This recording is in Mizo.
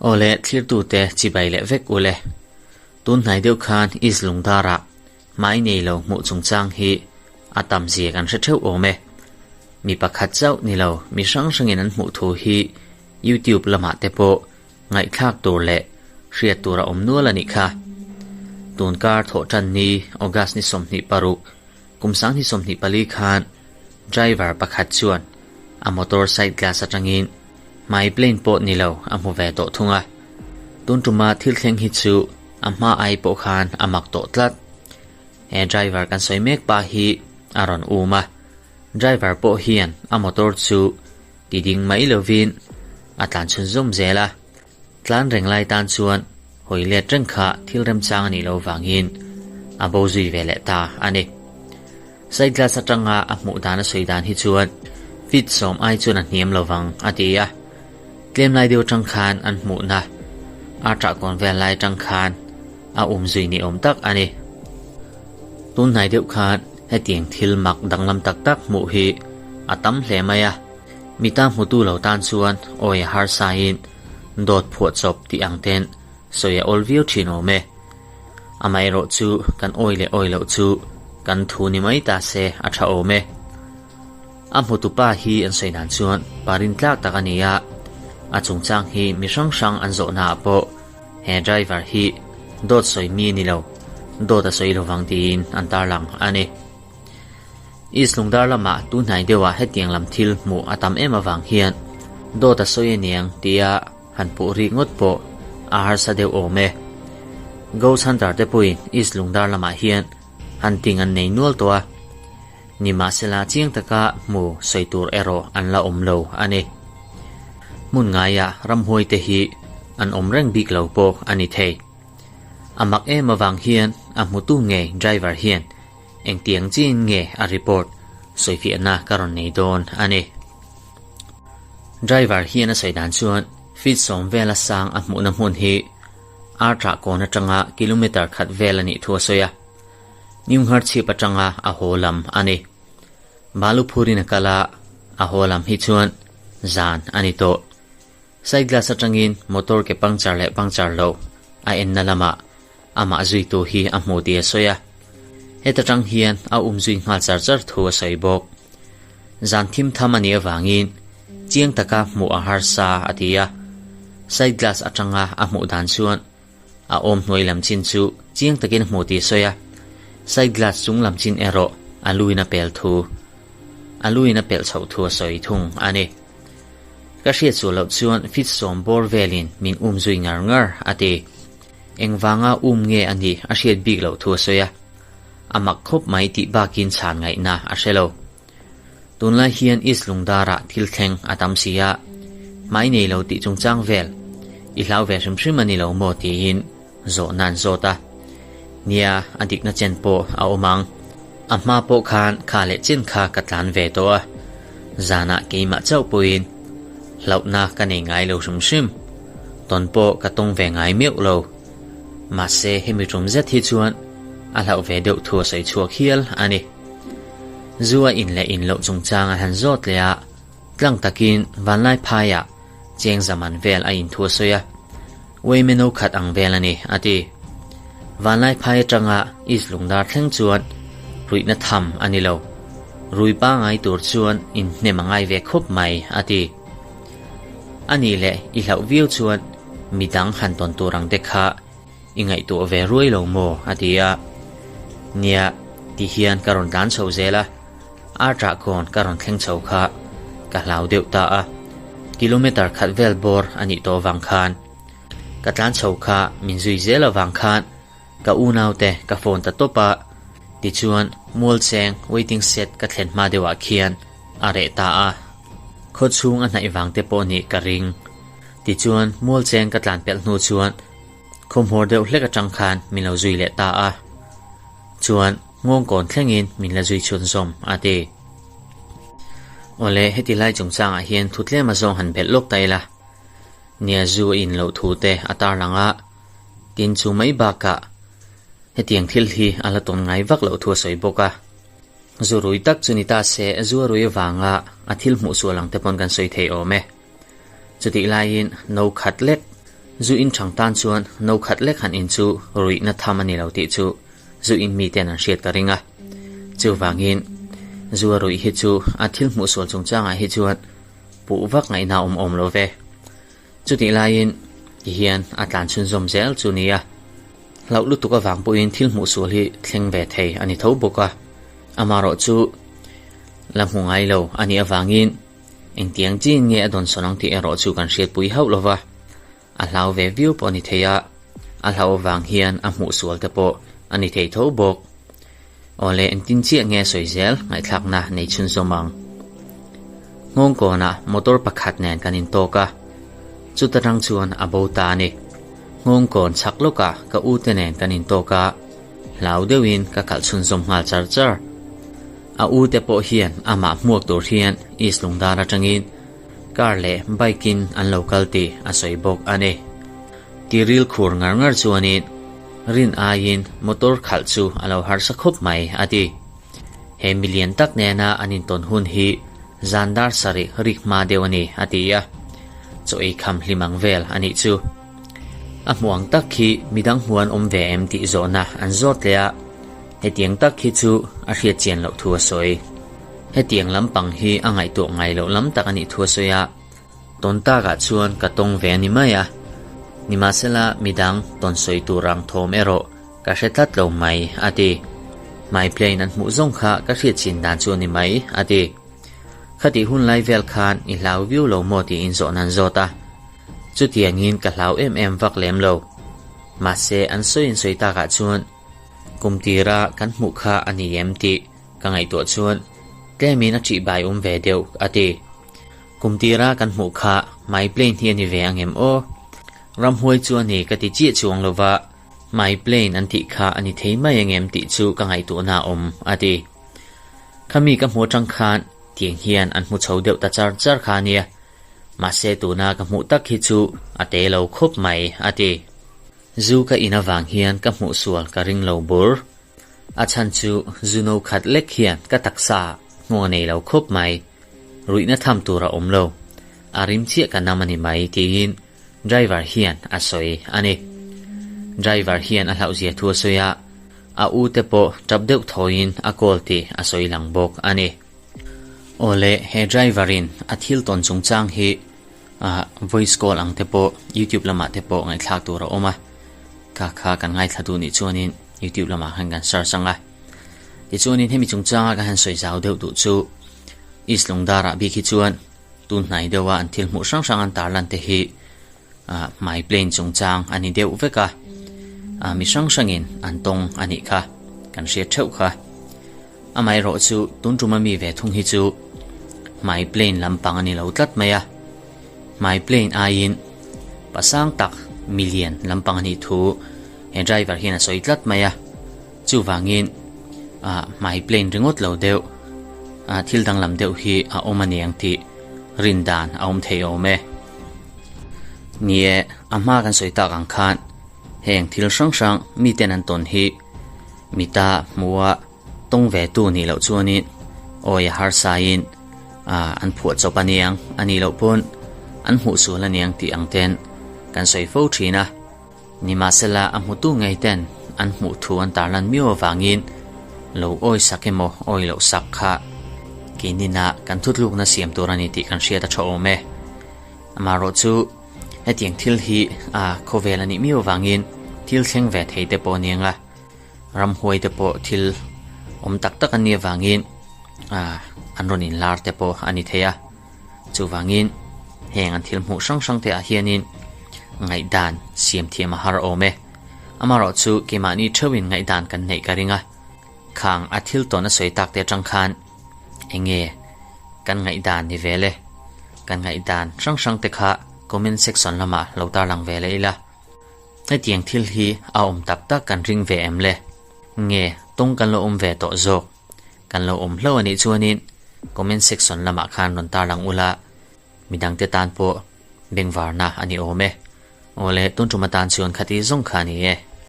Awle thlirtute chibai leh vek ule. Tun hnai deuh khan East Lungdarah hmai nei lo hmuh chungchang hi a tam zia kan hre theuh awm e. Mi pakhat chauh ni lo mi hrang hrangin an hmuh thu hi YouTube lamah te pawh ngaihthlak tur leh hriat tur a awm nual a nih kha. Tun kar thawh tan ni August ni 26 kum 2024 khan driver pakhat chuan a motor side glass atangin hmai plane pawh ni lo a hmu ve tawh thung a. Tun tuma thil thleng hi chu a hma ai pawh khan a mak tawh tlat. He driver kan sawi mek pa hi a rawn um a, driver pawh hian a motor chu ti ding mai lovin a tlan chhun zawm zel a. Tlan reng lai tan chuan hawi let reng kha thil remchang a nih loh vangin a bo zui ve leh ta a ni. Side glass atanga a hmuh dan a sawi dan hi chuan feet 10 ai chuan a hniam lo vang a ti a. Tlem lai deuh atang khan an hmuhna a tah kawn vel lai atang khan a um zui ni awm tak a ni. Tun hnai deuh khan hetiang thil mak danglam tak tak hmuh hi a tam hle mai a. Mita hmutu lo tan chuan awi a harsain dawt phuah chawp tih ang ten sawi a awl viau thin awm e. Amaherawh chu kan awi leh awi loh chu kan thu ni mai ta se a tha awm e. A hmutu pa hi an sawi dan chuan pa rintlak tak a ni a, a chungchang hi mi hrang hrang an zawhna ah pawh he driver hi dawt sawi mi a ni lo, dawt a sawi lovang tiin an tarlang a ni. East Lungdar lamah tunhnai deuhah hetiang lam thil hmuh a tam em avang hian dawt a sawi aniang tia han puh rik ngawt pawh a harsa deuh awm e. Ghost Hunter te pawhin East Lungdar lamah hian hunting an nei nual tawh a, nimahsela chiang taka hmu sawi tur erawh an la awm lo a ni. Hmun ngaiah ramhuai te hi an awm reng bik lo pawh a ni thei. A mak em avang hian a hmutu ngei driver hian Engtiang chiin nge a report sawifiahna ka rawn nei dawn a ni. Driver hian a sawi dan chuan feet 10 vela sang a hmuhna hmun hi Artra kawn atanga kilometer khat vel a nih thu a sawi a. New Ngharchhip atanga a haw lam a ni. Balu phurin a kal a, a haw lam hi chuan zan a ni tawh. Side glass atangin motor ke puncture leh puncture loh a enna lamah Amah zuitu hi a hmu tih a sawi a, heta tang hian a um zui nghal char char thu a sawi bawk. Zan thim tham a nih avangin chiang taka hmuh a harsa a ti a, side glass atanga a hmuh dan chuan a awm hnuai lam chin chu chiang takin a hmu tih a sawi a, side glass chung lam chin erawh a luin a pel thu a luin a pelh chhoh thu a sawi thung a ni. Ka hriat sual loh chuan feet 10 bawr velin min um zui ngar ngar a ti. Engvanga um nge a nih a hriat bik loh thu a sawi a, a mak khawp mai tih bakin chhan ngaihna a hre lo. Tunlai hian East Lungdarah thil thleng a tam si a, hmai nei lo tih chungchang vel i hlau ve hrim hrim a ni lo maw tiin zawhna an zawt a. Nia, a dikna chen pawh a awm ang. A hma pawh khan kha leh chen kha ka tlan ve tawh a, zanah keimah chauh pawhin hlauhna ka nei ngai lo hrim hrim. Tawn pawh ka tawng ve ngai meuh lo. Mahse hemi tum zet hi chuan a hlauh ve deuh thu a sawi chhuak hial a ni. Zu a in leh in loh chungchang an han zawt leh a, tlang takin vanlai phaiah cheng zaman vel a in thu a sawi a, Uaimeno khat ang vel a ni, a ti. Vanlai phai atanga East Lungdar thleng chuan ruihna tham a ni lo. Rui pangai tur chuan inhnem a ngai ve khawp mai, a ti. A nih leh i hlauh viau chuan midang han tawn tur ang te kha i ngaihtuah ve ruai lo maw? a ti a. Nia, ti hian ka rawn tlan chho zel a, ar ṭah kawn ka rawn thleng chho kha ka hlau deuh ta a, kilometer khat vel bawr a nih tawh vang khan ka tlan chho kha min zui zel avang khan ka unaute ka phone ta tawp a, tichuan Mualcheng waiting shed ka thlen hma deuhah khian a reh ta a, khaw chhung a hnaih vang te pawh nih ka ring. Tichuan Mualcheng ka tlan pelh hnu chuan khawmhawr deuh hlek atang khan min lo zui leh ta a, chuan nghawngkawn thlengin min la zui chhun zawm a ti. Awle, heti lai chungchangah hian thu tlem a zawng han belh lawk ta ila. Nia zu a in loh thu te a tarlang a, tin chu mai bakah hetiang thil hi a la tawn ngai vak loh thu a sawi bawk a. Zu rui tak chu ni ta se, zu a rui avanga a thil hmuh sual ang te pawn kan sawi thei awm e. Chutih laiin no khat lek, zu in chang tan chuan no khat lek han in chu ruihna tham a ni lo tih chu zu in miten an hriat ka ring a. Chuvangin, zu a ruih hi chu a thil hmuh sual chungchangah hi chuan puh vak ngaihna awm awm lo ve. Chutih laiin tihian a tlan chhunzawm zel chu nia. Hlauh lutuk avang pawhin thil hmuh sual hi thleng ve thei a ni tho bawk a. Amaherawh chu la hmu ngai lo a nih avangin engtiang chin nge a dawnsawn ang tih erawh chu kan hriatpui hauh lo va. A hlau ve viau pawh a ni thei a, a hlauh avang hian a hmuh sual te pawh a ni thei tho bawk. Awle engtin chiah nge sawi zel ngaihthlakna nei chhunzawm ang. Nghawng kawnah motor pakhat nen kan intawk a, chuta tang chuan a bo ta a ni. Nghawng kawn chhak lawkah ka u te nen kan intawk a, hlau deuhin ka kalh chhunzawm nghal char char. A u te pawh hian amah hmuak tur hian East Lungdar atangin car leh bike in an lo kal tih a sawi bawk a ni. Tiril khur ngar ngar chuanin rin aiin motor khalh chu a lo harsa khawp mai a ti. He milian tak nena an intawn hun hi zan dar sarih rik hma deuh a ni a ti a, chaw ei kham hlim ang vel a nih chu. A hmuh ang tak khi midang hmuh an awm ve em tih zawhna an zawt leh a, hetiang tak khi chu a hriat chian loh thu a sawi. Hetiang lampang hi a ngaihtuah ngai loh lam tak a nih thu a sawi a. Tawn takah chuan ka tawng ve a ni mai a, nimahsela midang tawn sawi tur ang thawm erawh ka hre tlat lo mai, a ti. My plane an hmuh zawng kha ka hriat chin dan chu a ni mai, a ti. Khatih hun lai vel khan i hlau viau lo maw tiin zawhna an zawt a. Chutiangin ka hlau em em vak lem lo. Mahse an sawi an sawi takah chuan kum tira kan hmuh kha a ni em tih ka ngaihtuah chuan tlemin a ṭihbai awm ve deuh, a ti. Kum tira kan hmuh kha my plane hi a ni ve ang em aw? Ramhuai chu a ni ka ti chiah chuang lo va, my plane an tih kha a ni thei mai ang em tih chu ka ngaihtuahna a awm, a ti. Khami ka hmuh atang khan tiang hian an hmu chho deuh ta char char kha a nia. Mahse tuna ka hmuh tak hi chu a te lo khawp mai, a ti. Zu ka in avang hian ka hmuh sual ka ring lo bur. A chhan chu zu no khat lek hian ka taksa nghawng a nei lo khawp mai. Ruihna tham tur a awm lo. A rim chiah ka nam a ni mai tiin driver hian a sawi a ni. Driver hian a hlauhzia thu a sawi a, a u te pawh tap deuh thawiin a call tih a sawi lang bawk a ni. Awle, he driver in a thil tawn chungchang hi voice call ang te pawh youtube lamah te pawh ngaihthlak tur a awm a, kha kha kan ngaithla duh nih chuanin youtube lamah khan kan search ang a. Tichuanin hemi chungchanga ka han sawi zau deuh duh chu East Lungdarah bik hi chuan tun hnai deuha an thil hmuh hrang hrang an tarlan te hi hmai plane chungchang a ni deuh vek a, mi hrang hrangin an tawng a nih kha kan hriat theuh kha. Amaherawh chu tun tuma mi ve thung hi chu hmai plane lampang a ni lo tlat mai a, hmai plane aiin pasang tak milian lampang a nih thu he driver hian a sawi tlat mai a. Chuvangin ah hmai plane ringawt lo deuh ah thil danglam deuh hi a awm a niang tih rin dan a awm thei awm e. Ni e, a hma kan sawi tak ang khan heng thil hrang hrang miten an tawn hi mita hmua tawng ve tu nih loh chuanin awi a harsain ah an phuah chawp a niang a nih loh pawn an hmuh sual a niang tih ang ten kan sawi fo thin a. Nimahsela a hmutu ngei ten an hmuh thu an tarlan miau avangin lo awi sak emaw awi loh sak kha keinina kan thutlukna siam tur a ni tih kan hriat a tha awm e. Amaherawh chu hetiang thil hi a khawvel a nih miau avangin thil thleng ve thei te pawh a ni ang a, ramhuai te pawh thil awm tak tak an nih avangin an rawn inlar te pawh a ni thei a. Chuvangin, heng an thil hmuh hrang hrang te ah hianin ngaihdan siam thiam a har awm e. Amaherawh chu keimahni theuhin ngaihdan kan neih ka ring a, khang a thil tawn a sawi tak te atang khan enge kan ngaihdan ni ve le? Kan ngaihdan hrang hrang te kha comment section lamah lo tarlang ve leh ila. Hetiang thil hi a awm tak tak kan ring ve em le? Nge tawng kan lo awm ve tawh zawk? Kan lo awm hlauh a nih chuanin comment section lamah khan rawn tarlang ula, midangte tan pawh bengvarna a ni awm e. Awle, tun tum atan chuan khati zawng kha a ni e.